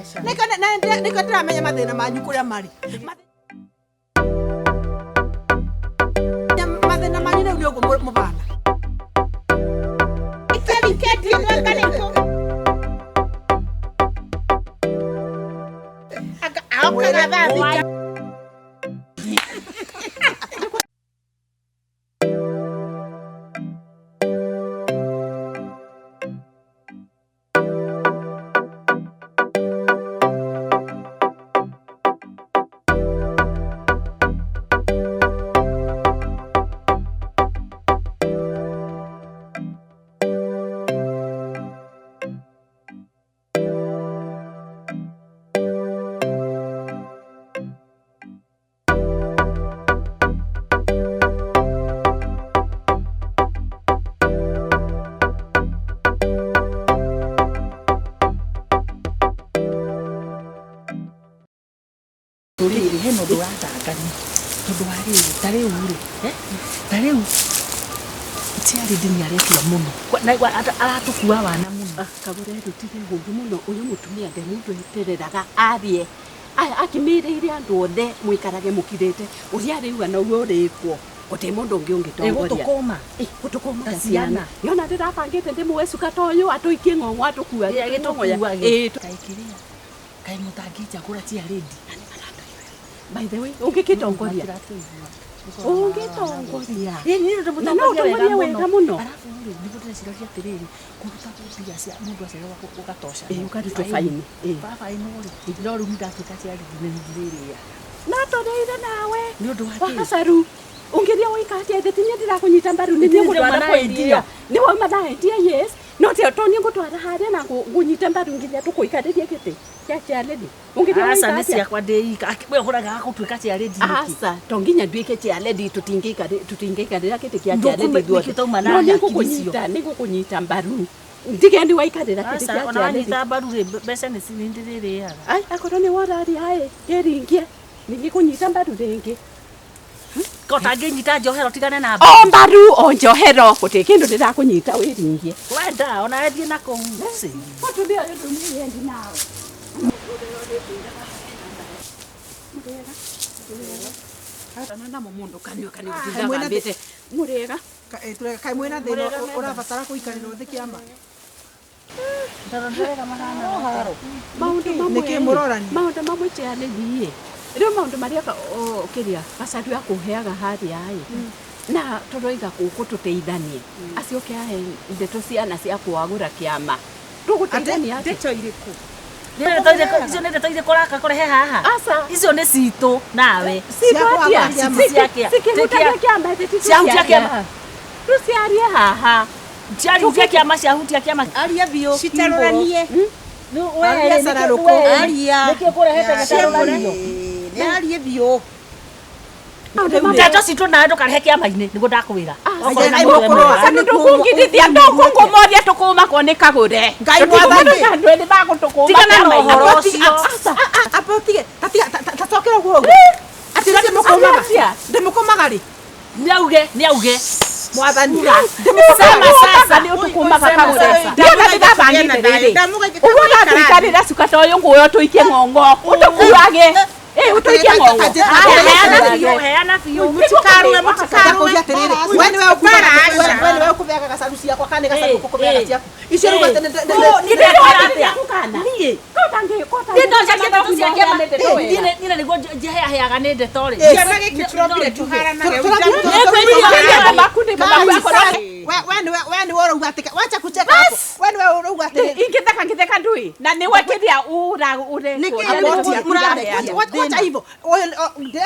Biacara. Nĩkĩo nĩkĩo ndĩramenya mathĩna manyu kũrĩa marĩ. Mathĩna manyu rĩu nĩ ũguo mũbana. Wikendi ĩno anga nĩkũ? Anga aokaga thaa 6. Rĩrĩ hena ũndũ ũratangania tondũ wa rĩrĩ ta rĩu rĩ ta rĩu chairlady nĩ aretua mũno aratũkua wana mũno. Kagũre erutire ũru mũno ũyũ mũtumia nde mũndũ etereraga arie akĩmĩrĩire andũ othe mũikarage mũkirĩte ũrĩa arĩuga noguo ũrĩkwo gũtirĩ mũndũ ũngĩ ũngĩtongoria. Gũtũkũma Gũtũkũma ta ta ciana. ciana nĩona ndĩrabangĩte ndĩmuoe cuka ta ũyũ atũikie ng'ong'o atũkuage Gĩtũkuage. Kaĩ kĩrĩa kaĩ mũtangĩnjagũra chairlady. By the way, ũngĩkĩtongoria ũngĩtongoria Na na no ũtongorie wega mũno. Arabu rĩ nĩguo ndĩreciragia atĩrĩrĩ kũrutagwo mbia cia mũndũ acererwo ũgatoca. Ĩ, ũkarutwo baini. Ĩ. Babainwo rĩ no rĩu nĩndatuĩka chairlady nĩ ndĩrĩrĩa. No tũrĩire nawe Nĩ ũndũ wa kĩ? wagacaru ũngĩria woika atĩa thĩ tinie ndĩrakũnyita mbaru nĩ niĩ Nĩ ngũtwara ndauma na point idea. ĩyo nĩ wauma na idea yes no ti to niĩ ngũtwara harĩa na ngũnyite mbaru nginya tũkũikarĩrie gĩtĩ kĩa chairlady ũngĩria Aca woika nĩ atĩa ciakwa ndĩika. We ũhũraga gũtuĩka chairlady nĩkĩ? aca to nginya nduĩke chairlady tũtingĩikarĩra gĩtĩ kĩa Ndũkume- chairlady ithuothe nĩkĩ tauma na no nĩ hakiri ngũkũnyita nĩ ngũkũnyita mbaru ndige nĩ waikarĩra gĩtĩ Aca kĩa ona chairlady wanyita mbaru rĩ mbeca nĩ ndĩrĩrĩaga. ai akorwo nĩ woraria ĩ kĩringie ningĩkũnyita mbaru rĩngĩ Ko tangĩnyita njohero tigane na o mbaru o njohero gũtirĩ kĩndũ ndĩrakũnyita wĩringie Wenda ona wethiĩ na kũu. Mũtumia ũyũ ndũmĩyendi nawe. Namo mũndũ kanua kanua ũtindaga mũrĩega. Kaĩ mwĩna thĩna ũrabatara kũikarĩrwo thĩ kĩama? Maũndũ mamwe Nĩkĩ mũrorania? Maũndũ mamwe chairlady ĩ rĩu maũndũ marĩa kĩrĩa gacaru akũheaga harĩa ĩ na tũroiga gũkũ tũteithanie acioke ahe ndeto ciana cia kwagũra kĩama tũgũteithania atĩa? Ndeto irĩkũ? Icio nĩ ndeto irĩkũ ũraka kũrehe haha? Aca. Icio nĩ citũ nawe. Citũ atĩa? Cia kĩama. Cia Cikĩhutagia kĩama ĩthĩ ti Ciahutia tũciarie kĩama. haha. Tũciarie haha. Ciahutia kĩama ciahutia kĩama. Aria biũ. Citarũranie. Aria cararũkũ. Aria. Nĩkĩ ũkũrehete gĩtarũranio? Nĩ arie biũ. Maũndũ mamwe Ndeto citũ nawe ndũkarehe kĩama-inĩ nĩguo ndakwĩra. Okorwo na Ai, mũndũ mũkũrũa. mwega. Andũ ndũkũngirithia ndũkũngũmoria tũkũmakwo nĩ kagũre. Ngai mwathani. Tũtikũmũruta andũ ethĩ magũtũkũma Tigana na kĩama-inĩ. ũhoro ũcio. Aca. Amba ũtige ta cokera ũguo ũguo. Atĩ ndĩmũkũmaga. Atĩa? Ndĩmũkũmaga rĩ? Nĩauge, nĩauge. Mwathani. Sema sasa. Nĩ ũtũkũmaga Sema kagũre. sasa. Ndiona ndĩrabangĩte rĩrĩ. Ndamũgeithia Ũguo ũratũikarĩra cuka ta ũyũ nguoya ũtũikie ng'ong'o. Ũtũkuage. Ĩ ũtũikie ng'ong'o. Heana biũ, heana biũ. Mũtikarũe, mũtikarũe. Ndakũria atĩrĩrĩ, we nĩwe ũkuaga- we nĩwe ũkũbeaga gacaru ciakwa kana nĩ gacaru ũkũbeaga ciaku? Icio rĩu atĩ Niĩ ndĩreka atĩa? Niĩ. Niĩ no njarie ndeto cia kĩama. Niĩ na nĩguo njeheaheaga nĩ ndeto rĩ. Kĩama gĩkĩ tũrokire tũharanage. We nĩwe we nĩwe ũrauga atĩ wacha kucheka hapo. We nĩwe ũrauga atĩrĩrĩ. Ingĩtheka ngĩtheka ndui na nĩwe kĩrĩa Wacha hivyo.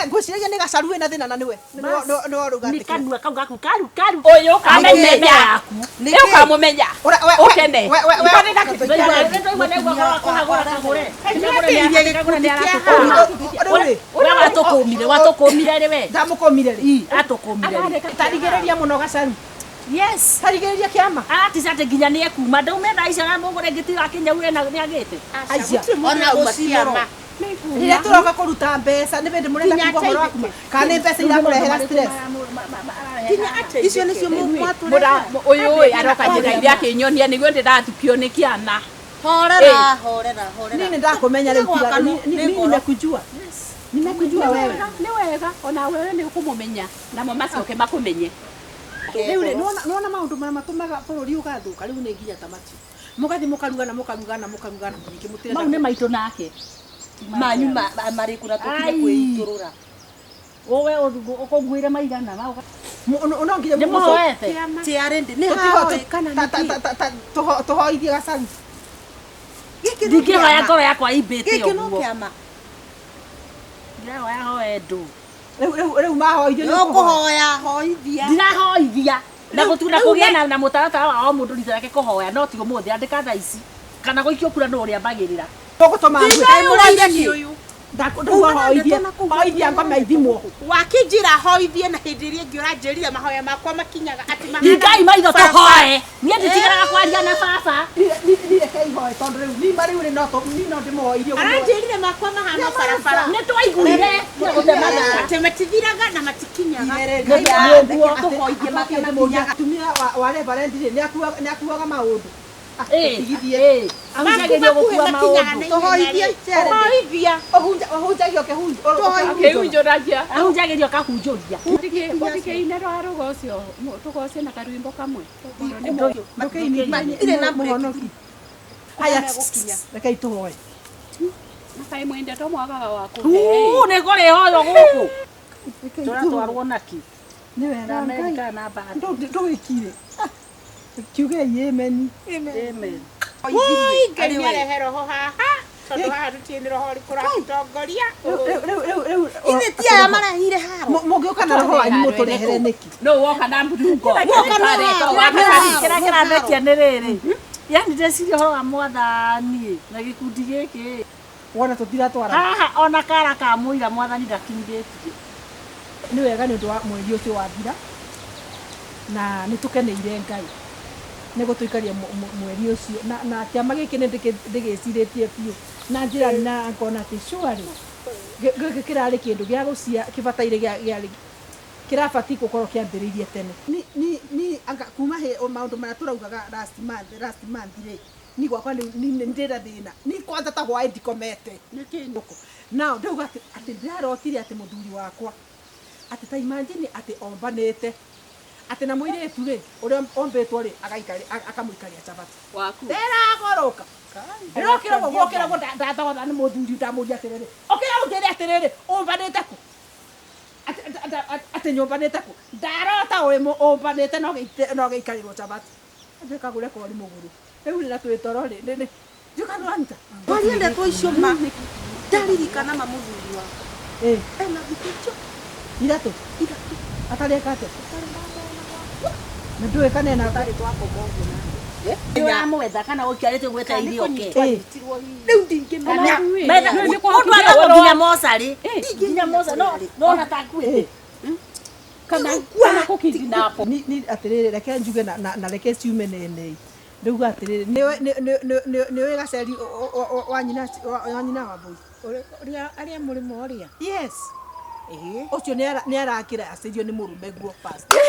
Ngwĩciragia nĩ gacaru wĩna thĩna na nĩwe. Nĩwe ũrauga Nĩ atĩ. kanua kau gaku karu karu. Ũyũ Kamenya ũkamũmenya. yaku. Ũkamũmenya. Ũkene. We watũkũmire, watũkũmire rĩ we. Ndamũkũmire rĩ. Atũkũmire rĩ. Tarigĩrĩria mũno gacaru. Yes. Tarigĩrĩria kĩama. Aratica atĩ nginya nĩ ekuma ndaume thaa ici aramũgũra ĩngĩ tiga akĩnyaure na nĩ agĩte. Acia. Ona gũciama. Rĩrĩa tũroka kũruta mbeca nĩ bĩndĩ mũrenda kuga ũhoro wa kuma kana nĩ mbeca irakũrehera stress. Icio nĩcio mwatũrehe. Ũyũ ĩ aroka njĩra iria akĩnyonia nĩguo ndĩrathukio nĩ kĩama. Horera, horera, horera. Nini ndakumenya riu tiga nini nimekujua. Nimekujua wewe. Nĩ wega ona wewe nĩ ũkũmũmenya namo macoke makũmenye. Rĩu rĩ nĩwona maũndũ marĩa matũmaga bũrũri ũgathũka rĩu nĩ nginya ta macio. Mũgathiĩ mũkarugana mũkarugana mũkarugana ningĩ mũtirenda. Mau nĩ maitũ nake. Manyu marĩ kũna tũkire kwĩitũrũra. Wowe ũkũnguĩre maigana mau. No nginya nĩ mũhoete. Tiarĩ ndĩ nĩ haoe kana nĩ tũhoithie gacaru. Ndingĩhoya ngoro yakwa imbĩte ũguo. Gĩkĩ no kĩama. Ndĩrahoya hoe ndũ. Rĩu mahoithio nĩ ũkũhoya hoithia. Ndirahoithia. Na gũtuna kũgĩa na mũtaratara wa o mũndũ rita rĩake kũhoya no ti ũmũthĩ andĩka thaa ici kana gũikio kura nũ ũrĩa ambagĩrĩra. Tũgũtũma ngũĩ. Ndauga hoithia ngoma ithimwo. Wakĩnjĩra hoithie na hĩndĩ ĩrĩa ĩngĩ ũranjĩrire mahoya makwa makinyaga atĩ mahana. Hingai maitho tũhoe. Niĩ nditiganaga kwaria na baba. Ndireke ihoe tondũ rĩu nima rĩu rĩ no no ndĩmũhoirie. Aranjĩrire makwa mahana barabara. Nĩ twaiguire. Atĩ matithiraga na matikinyaga. Nĩguo tũhoithie make makinyaga. Atumia wa reverend rĩ nĩ akuaga maũndũ. Tigithie. Ahunjagĩrio gũkua maũndũ. Tũhoithie. Tũhoithia. Ũhunjagio ũkĩhunjũragia. Ahunjagĩrio akahunjũria. Mũtikĩine rwa rũgocio tũgocie na karwĩmbo kamwe. Ndũkĩine na mũhonoki. Haya rekei tũhoe. Na kaĩ mwendetwo mwagaga wa kũhe. Nĩ kũrĩhoywo gũkũ. Tũratwarwo naki. Nĩ wega Amerika na mbathi. Ndũgĩkire. Kiugei amen. Amen. Woi Ngai nĩarehe roho haha tondũ haha tũtirĩ nĩ roho ũrĩkũ ũratũtongoria. Rĩu Ithe ti aya marehire haro. Mũngĩũka na roho wanyu mũtũrehere nĩkĩ? No woka na mburungo. Woka na Kĩrĩa kĩrambetia nĩ rĩrĩ. Yaani ndeciria ũhoro wa mwathani na gĩkundi gĩkĩ. Wona tũtiratwara. Haha ona kara ka mũira mwathani ndakinyithĩtie. Nĩ wega nĩ ũndũ wa mweri ũcio wathira na nĩ tũkeneire Ngai nĩ gũtũikaria mweri ũcio na kĩama gĩkĩ nĩ ndĩgĩcirĩtie biũ na njĩra na ngona atĩ surely gĩkĩ kĩrarĩ kĩndũ gĩa gũcia kĩbataire gĩa kĩrabatiĩ gũkorwo kĩambĩrĩirie tene. Ni anga kuma he maũndũ marĩa tũraugaga last month rĩ ni gwakwa nĩ ndĩra thĩna ni kwanza ta hwaĩ ndikomete now ndauga atĩ ndĩrarotire atĩ mũthuri wakwa atĩ ta imagine atĩ ombanĩte atĩ na mũirĩtu rĩ ũrĩa ombĩtwo rĩ akamũikaria chabati waku ndĩragoroka ndĩrokĩra ũguo gwokĩra ũguo ndathogotha nĩ mũthuri ndamũria atĩrĩrĩ ũkĩra ũnjĩre atĩrĩrĩ ũmbanĩte kũ atĩ nyũmbanĩte kũ ndarota ũmbanĩte no gĩikarĩrwo chabati ndĩkagũre kori mũgũrũ rĩu rĩ na twĩ toro rĩ njuka nĩwanyita Twarie ndeto icio ma ndaririkana ma mũthuri wakwa. Ena thikũ icio ithatũ atarĩ eka atĩa na ndũĩ kana ena Nĩũramwetha kana ũikarĩte ũgwetereire oke. Rĩu ndingĩmenya. Mũndũ athagwo nginya mocarĩ. Nginya mocarĩ no ona ta akuĩte. Kana kũkidnap. Ni atĩrĩrĩ reke njuge na reke ciume nenei. Ndauga atĩrĩrĩ nĩũĩ gaceri wa nyina wa mbũi. Arĩa mũrĩmo ũrĩa. Yes. Ũcio nĩ arakĩra acĩrio nĩ mũrũme guo pastor.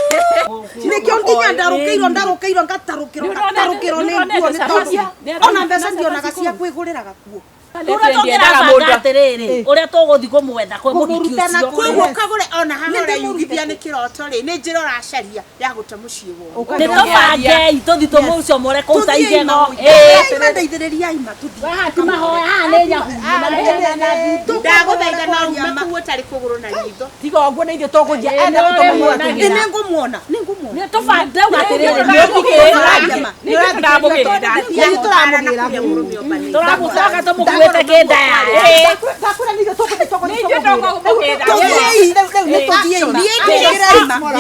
Nĩkĩo nginya ndarũkĩirwo ndarũkĩirwo ngatarũkĩrwo ngatarũkĩrwo nĩ nguo nĩ tondũ ona mbeca ndionaga cia kwĩgũrĩra gakuo. Ũrĩa tũngĩrabanga atĩrĩrĩ ũrĩa tũgũthiĩ kũmwetha kwĩ mũhiki ũcio. Koguo kagũre ona haha ũreyugithia nĩ kĩroto rĩ nĩ njĩra ũracaria ya gũte mũciĩ wothe. Nĩ tũbangei tũthiĩ tũmũcomore kũu ta igego. Ndeithĩrĩria ima tũthiĩ. Haha ti mahoya haha nĩ nyahuhu. Ndagũthaitha no ume kũu ũtarĩ kũgũrũ na ritho. Tiga ũguo nĩ ithuĩ tũgũthiĩ enda tũmũmwona. Nĩ ngũmuona nĩ ngũmuona. Nĩ tũbange ndauga atĩrĩrĩ. Nĩ tũramũgĩra. Tũramũcoka tũmũkuĩte kĩnda ya. Ndakwĩra nĩ ithuĩ tũgũthiĩ tũgũthiĩ Rĩu nĩ tũthiĩ ima. Niĩ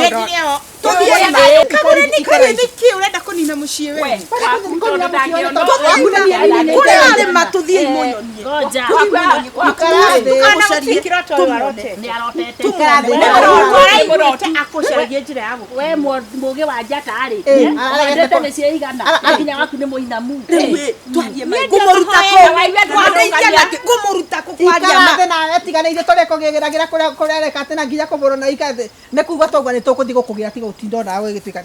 ndĩrĩ ho. Tũthiĩ ima. Kagũre nĩ kĩ ũrenda kũnina mũciĩ we? Kũrĩa arĩma tũthiĩ imonyonie. Ngoja. Ndũkana gũtirĩ kĩroto ũyũ arotete. Nĩ arotete. Araiguĩte akũcaragia njĩra ya gũkua. We mũgĩ wa njata rĩ. Wendete mĩciĩ igana. Nginya waku nĩ mũinamu. Rĩu twarie ma ngũmũruta kũ ngũmũruta nakĩ ngũmũruta kũ kwaria ma Ikara nawe tigana ithuĩ tũrĩ kũgĩragĩra kũrĩa kũrereka atĩ na nginya kũbũrwo na ikathĩ nĩ kuga twaigua nĩ tũkũthiĩ gũkũgĩra tiga ũtinda onawe ũgĩtuĩka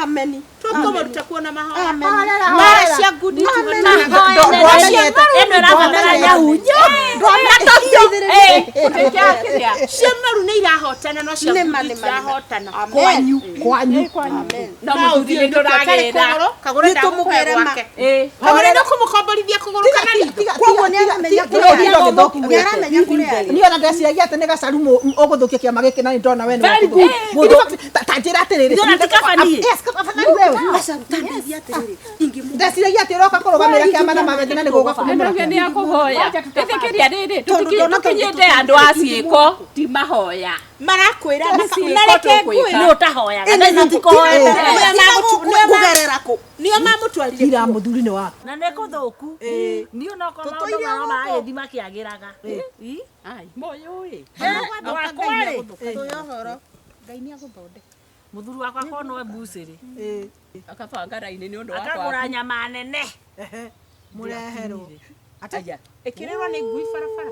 ameni. Tũkũmũruta kuona mahoya. Amen. Mara Horera. cia ngundi Amen. itihotaga. Ndwamenyete. Ĩno ĩrabatara nyahunyo. Cia maru nĩ irahotana no cia Nĩ ma, ngundi nĩ ma, nĩ ma. itirahotana. Amen. Kwanyu Amen. No mũthuri nĩ ndũragĩra. Kagũrũ Nĩ ndagũkũhe tũmũgĩre ma. gwake. Kagũrũ nĩ ũkũmũkomborithia kũgũrũ kana ritho. Koguo nĩ aramenya kũrĩa arĩ. Nĩ aramenya kũrĩa arĩ. niĩ ona ndeciragia atĩ nĩ gacaru ũgũthũkia kĩama gĩkĩ na nĩ ndona we nĩ Very wakũthũkia. good. In fact, ta njĩra atĩrĩrĩ. Ndĩrona ti kaba niĩ. Yes, kaba nĩ wewe. Gacaru ta ndeithia atĩrĩrĩ. Ingĩmũ- Ndeciragia atĩ ũroka kũrũgamĩra kĩama na mawete na nĩ gũka kũmũra. Nĩ nĩ akũhoya. Ĩtĩkĩria rĩrĩ Tondũ ndona tũkinyĩte andũ a ciĩko ti mahoya. Marakwĩra Nĩ ciĩko na reke tũgwĩka. ngwĩre. Nĩ ũtahoyaga. Ĩno Na nĩ tikuhoete. Kũgerera kũ? Nĩo mamũtwarire Ira mũthuri nĩ waku. Na nĩ kũthũku. Niĩ onokorwo maũndũ Tũtũire mao gũkũ. maragĩthiĩ makĩagĩraga. Ĩ? Ai, moyo ĩ. Wakwa rĩ, Tũye ũhoro. Ngai nĩ agũthondeka. mũthuri wakwa korwo no mbucĩrĩ Akabanga raini nĩ ũndũ wa akagũra kwaku. nyama nene. Mũreherwo. Aya, Ĩkĩrĩrwo nĩ ngui barabara.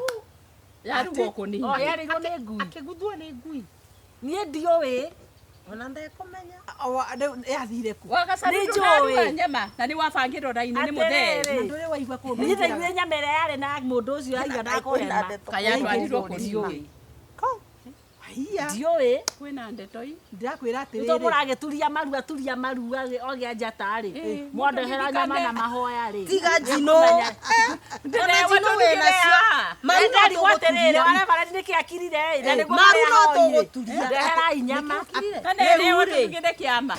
yarugwo kũnini. O yarĩirwo nĩ ngui. Akĩguthwo nĩ ngui. Niĩ ndiũĩ. Ona ndekũmenya. Rĩu yathire kũ? Wagacaru Nĩ ndũraruga njũĩ. nyama na nĩ wabangĩrwo raini nĩ mũthee. Atĩrĩrĩ. Ndũrĩ waigua kũndũ. Niĩ ndaiguire nyama ĩrĩa yarĩ na mũndũ ũcio aiga ndakũhema. Kayatwarirwo kũnini. Haiya. Ndiũĩ. Kwĩna ndeto i. Ndĩrakwĩra Nĩ atĩrĩrĩ. mũragĩturia marua turia marua ogĩa njata rĩ mwandehera nyama na mahoya rĩ Tiga njino. Ona njino wĩ nacio. Maru no ndarigwo atĩrĩrĩ tũgũturia. arĩa nĩkĩ akirire ĩ na nĩguo Maru no marehoire. tũgũturia. Ndeherai nyama Kana ĩrĩo tũrugĩre kĩama.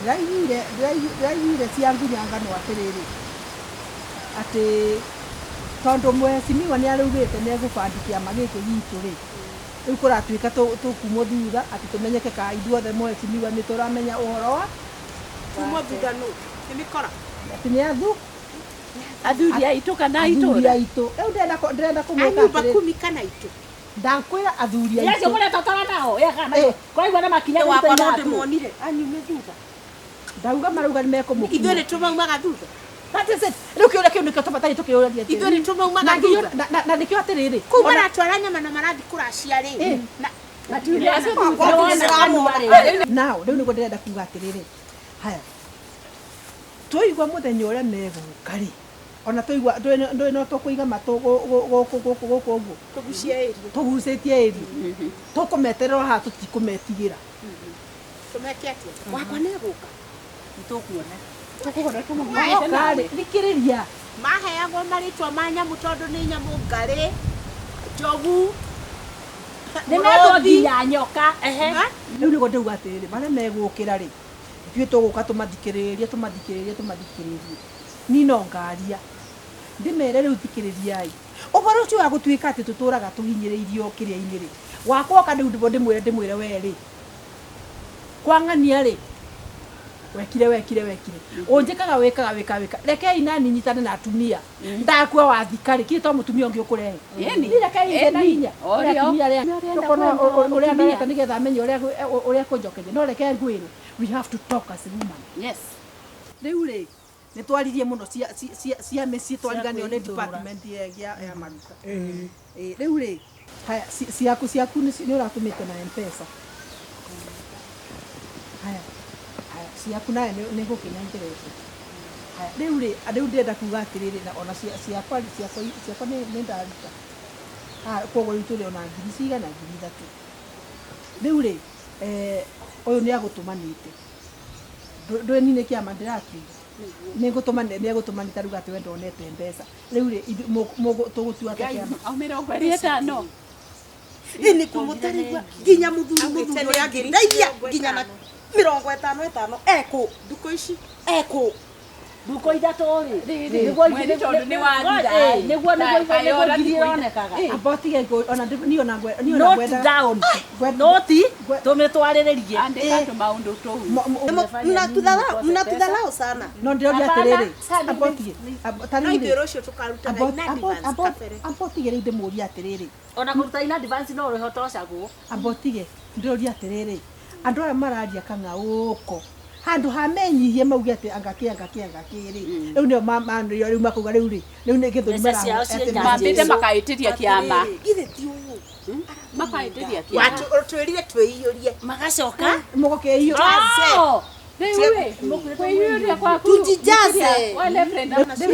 Ndĩraiguire ndĩraiguire cia ngunyangano atĩrĩrĩ atĩ tondũ mheshimiwa nĩ araugĩte nĩ egũbandi kĩama gĩkĩ gitũ rĩ rĩu kũratuĩka tũkumwo thutha atĩ tũmenyeke ka ithuothe mheshimiwa nĩ tũramenya ũhoro wa Kumwo thutha nũ? Nĩ mĩkora. atĩ nĩ athu Athuri aitũ kana athuri itũra. aitũ rĩu ndĩrenda ndĩrenda A kũmwĩka nyumba atĩrĩrĩ kumi kana itũ. ndakwĩra athuri acio aitũ mũretotara nao kwaigua na makinya Wakwa no gũita ndĩmuonire. Anyume thutha. ndauga marauga nĩ mekũmũkinya Ithuĩ nĩ tũmaumaga thutha. That is it. Rĩu kĩũria kĩu nĩkĩo tũbataire tũkĩũragia atĩrĩrĩ. Ithuĩ nĩ tũmaumaga Na nginya- thutha. na nĩkĩo atĩrĩrĩ Kũu ona- maratwara nyama na marathiĩ kũracia rĩ. Na nao rĩu nĩguo ndĩrenda kuga atĩrĩrĩ haya twaigua mũthenya ũrĩa megũka rĩ ona twaigua ndũĩ no tũkũiga matũ gũkũ gũkũ gũkũ ũguo tũgucie ĩrio. tũgucĩtie ĩri tũkũmeterera haha tũtikũmetigĩra Tũmeke atĩa? Wakwa nĩ egũka. Moka rĩ thikĩrĩria Maheagwo marĩtwa ma nyamũ tondũ nĩ nyamũ ngarĩ, njogu, nĩ metwo nginya nyoka ehe Ha? rĩu nĩguo ndĩuga atĩrĩrĩ marĩa megũkĩra rĩ ithuĩ tũgũka tũmathikĩrĩrie tũmathikĩrĩrie tũmathikĩrĩrie niĩ no ngaria ndĩmere rĩu thikĩrĩriai ũhoro ũcio wa gũtuĩka atĩ tũtũraga tũhinyĩrĩirio kĩrĩa-inĩ rĩ wakwoka rĩu ndĩmwĩre ndĩmwĩre ndĩmwĩre we rĩ kwang'ania rĩ wekire wekire wekire ũnjĩkaga wĩkaga wĩkaga wĩka rekei nani nyitane na atumia ndakua wathika rĩ kĩ to mũtumia ũngĩ ũkũrehe Ĩni. Niĩ rekei ngĩe na Ĩni. hinya Orio. Ũrĩa atumia arĩa Ũrĩa tũkorwo kwenda ũrĩa mũtumia. ndorete nĩgetha amenye ũrĩa ũrĩa kũnjokeria no reke ngwĩre we have to talk as women Yes. rĩu rĩ nĩ twaririe mũno cia cia cia mĩciĩ twariganĩrwo nĩ department ya ya maruta Ĩ, rĩu rĩ haya ciaku ciaku nĩ ũratũmĩte na mpesa haya haya ciaku nayo nĩ ngũkĩnengera ĩcio haya rĩu rĩ rĩu ndĩrenda kuga atĩrĩrĩ na ona ciakwa ciakwa ciakwa nĩ ndaruta haha koguo rĩu tũrĩ ona ngiri cigana 3,000 rĩu rĩ ũyũ nĩ agũtũmanĩte ndũĩ ni nĩ kĩama ndĩrakiuga nĩ ngũtũmane nĩ egũtũmanĩte aruga atĩ we ndonete mbeca rĩu rĩ tũgũtua atĩa kĩama Au 25. Ĩ nĩ kũ mũtarigua nginya mũthuri mũthuri ũrĩa angĩndeithia nginya na 55 ekũ Ndukũ ici. ekũ ndukũ ithatũ rĩ Rĩrĩ, nĩguo mweri tondũ nĩ wathira ĩ. nĩguo nĩguo Kayora nĩguo ngiri thikũ ĩronekaga amba ũtige ona niĩ ona niĩ ona noti ngwenda down ngwenda- noti ngwe- tũmĩtwarĩrĩrie Andĩka tũmaũndũ tũu. Mnatudharau sana. no ndĩroria atĩrĩrĩ amba ũtige ta No rĩu ithuĩ rĩ rũciũ tũkarutaga in advance kabere. amba ũtige rĩu ndĩmũrie atĩrĩrĩ ona kũruta in advance no ũrĩho tocagwo amba ũtige ndĩroria atĩrĩrĩ andũ aya mararia kang'aũko handũ ha menyihie mauge atĩ angakĩ angakĩ angakĩ rĩ rĩu nĩo manĩrĩo rĩu makauga rĩu rĩ rĩu nĩ gĩthũri Mbeca ciao ciĩ atĩ nja. Mambĩte makaĩtĩria kĩama. Githĩ ti ũũ. Makaĩtĩria kĩama. Watũĩrire twĩiyũrie. magacoka mũgũkĩiyũ Oh, Rĩu Tujijaze.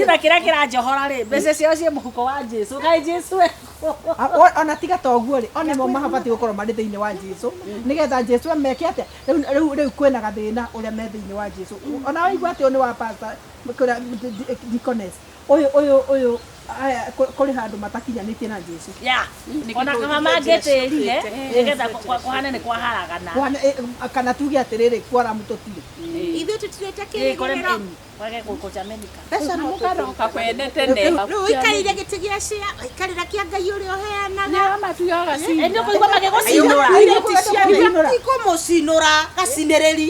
Nä kä rä a kä ranjohora rä mbeca ciao ciä må huko wa Jesu kaä Jesu Ona tiga ta ũguo rĩ, onĩmo mahabatiĩ gũkorwo marĩ thĩinĩ wa Jesu nĩgetha Jesu ameke atĩa. Rĩu kwĩna gathĩna ũrĩa me thĩinĩ wa Jesu. Ona waigua atĩ ũyũ nĩ wa pastor kũrĩa deaconess, ũyũ aya, kũrĩ handũ matakinyanĩtie na Jesu. Ya ona kama mangä tä rire nä getha kũhane nĩ kwaharagana. Kana tuge atĩrĩrĩ, kwara mũtũtirĩ. Ithuĩ tũtirĩte kĩrĩgĩrĩro. Kwage kũcamenika. Mbeca no Mũkaroka kwene tene. Rĩu ũikarĩire gĩtĩ gĩa cia, waikarĩra kĩa Ngai ũrĩa ũheanaga. Matuaga nä å kũigua magĩgũcinũra. Tikũmũcinũra gacinĩrĩri.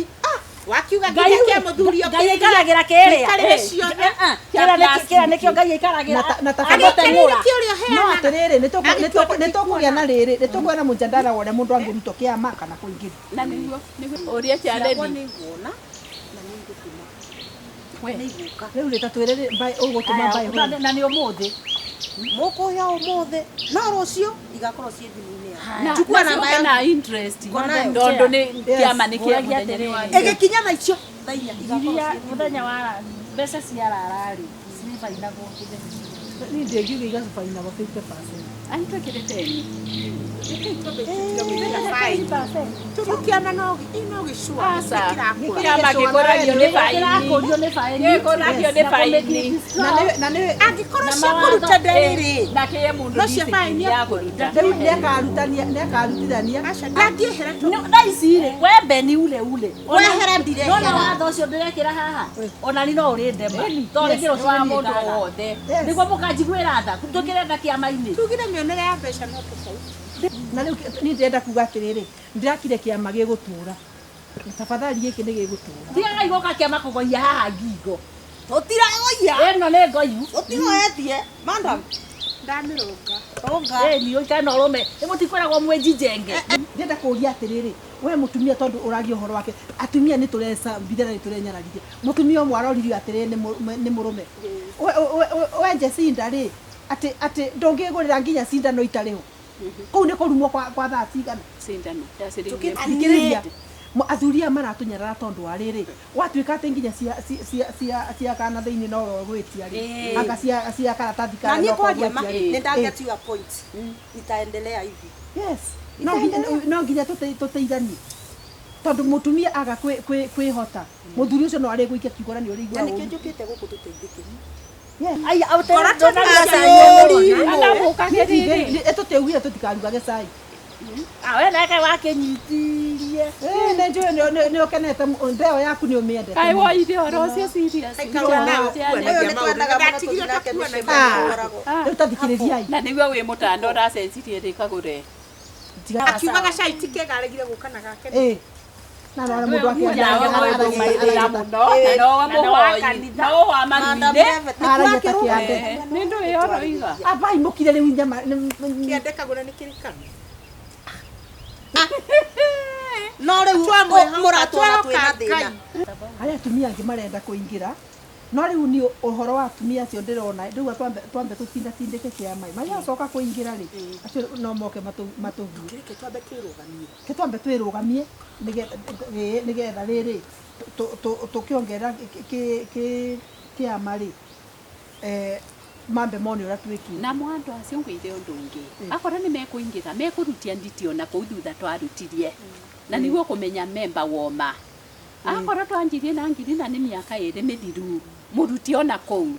Wakiuga nginya kĩa mũthuri. Ngai aikaragĩra kĩrĩa. Ũikarĩre ciothe. Kĩrĩa nĩkĩo Ngai aikaragĩra. Na Agĩikarĩire kĩa ũrĩa no ũheanaga. atĩrĩrĩ, nĩtũkũgĩa na rĩrĩ, nĩtũkũgĩa na mũjadara wa ũrĩa mũndũ angĩrutwo kĩama kana kũingĩrio. Na nĩguo ũria Ciakwa ciaredi. nĩ nguona na nĩ ngũtũma. Nĩ igũka. Rĩu rĩ, ta twĩre rĩ, ũgũtũma mbaĩ. Na nä å må thä. Mũkũhe ũmũthĩ no rũciũ igakorwo ciĩ thimũ-inĩ yakwa. Na Chukua namba nacioke yangu. na interest. Ngo nayo. Tondũ nĩ kĩama nĩ kĩa Yes. mũthenya nĩ wa Ĩgĩkinya thaa icio thaa inya igakorwo Iria ciĩ må thenya wa mbeca ciarara rä cibainagwo. Niĩ ndĩngiuga igabainagwo 50%. Aitwĩkĩre teni. Tondũ kĩama no gĩcua. Aca. Gĩtirakũra. Kĩama gĩkũragio nĩ baini. Kĩrakũrio nĩ baini. Gĩkũragio nĩ baini. Na nĩ Angĩkorwo cia kũruta ndarĩ rĩ, Na kĩe mũndũ No cia baini ya kũruta. rĩu nĩakarutania nĩakarutithania. Aca ndangĩehera tondũ Thaa ici rĩ wembe ni ule ule. Wehera ndirehera. Nona watho ũcio ndĩrekĩra haha ona ni no ũrĩ ndema tondũ rĩngĩ Nĩ wa rũciũ mũndũ nĩ wothe. nĩguo mũkanjiguĩra tha tũkĩrenda kĩama-inĩ. tugire mĩonere ya mbeca no tofauti. Na rĩu niĩ ndĩrenda kuga atĩrĩrĩ, ndĩrakire kĩama gĩgũtũra. Tafadhali gĩkĩ nĩ gĩgũtũra. Tigagai gũka kĩama kũgoia haha ngingo. Tũtiragoia. Ĩno nĩ ngoiu. Tũtigoetie. Madam. Ndamĩrũnga. Rũnga. Ĩni ũikare na ũrũme nĩ mũtikwĩragwo mwĩnjinjenge. Ndĩrenda kũũria atĩrĩrĩ, we mũtumia tondũ ũragia ũhoro wake, atumia nĩ tũrecambithia na nĩ tũrenyararithia. Mũtumia ũmwe aroririo atĩrĩrĩ nĩ mũrũme. We Jacinda rĩ, atĩ ndũngĩgũrĩra nginya cindano itarĩ ho. Kũu nĩ kũrumwo kwa thaa cigana. Cindano ya ciringi. Thikĩrĩria. Athuri aya maratũnyarara tondũ wa rĩrĩ, gwatuĩka atĩ nginya cia kana thĩinĩ no we ũgwĩtia rĩ, anga cia karatathi Na kana niĩ no kwaria ma ũgwĩtia rĩ. nĩ ndaget your point. Itaendelea hivi. Yes. No nginya tũteithanie tondũ mũtumia aga kwĩhota, mũthuri ũcio no arĩgũikia kiugo na nĩ Na ũrĩigua nĩkĩo ũru. njũkĩte gũkũ tũteithĩke. Yes. Aya Kora tũtigaciũri. Tũtiaugire tũtikarugage cai. We nake wakĩnyitirie. Nĩ njũĩ nĩ ũkenete ndeo yaku nĩ ũmĩendete. Kaĩ woire ũhoro ũcio serious. Aikarwo nao Ũyũ kuonagia nĩ maũndũ. twendaga mũno Ndatigire tũthiĩ nake takuonagia mĩcemanio maũndũ. ĩkoragwo. Rĩu ta thikĩrĩriai. Na nĩguo wĩ mũtanda ũracenjirie rĩ kagũre. Akiuga gacai ti kega aregire gũka na gake. Ĩ. Na no mũndũ Wĩra mũno na nowe mũhoi no wa Madam maruire. Revet, nĩ Aragia ta kũrakĩrwo? kĩande. Nĩ ndũĩ ũroiga. Abai mũkire rĩu nyama. Kĩande kagũre nĩ kĩrĩkano. No rĩu Twamwĩhoka, mũratwara twĩna twahoka thĩna. Harĩ atumia angĩ marenda kũingĩra no rĩu ni ũhoro wa atumia acio ndĩrona rĩu twambe tũtindatindĩke kĩama magacoka kũingĩra rĩ, acio no moke matũguo. Kĩrĩke twambe twĩrũgamie. Ke twambe twĩrũgamie nĩgetha rĩrĩ tũkĩongerera kĩama rĩ, mambe mone ũrĩa twĩkire. Na mwandũ acio ngwĩre ũndũ ũngĩ, akorwo nĩ mekũingĩra mekũrutia nditi ona kũu thutha twarutirie na nĩguo kũmenya memba woma. Akorwo twanjirie na ngiri na nĩ mĩaka ĩrĩ mĩthiru mũruti ona kũu.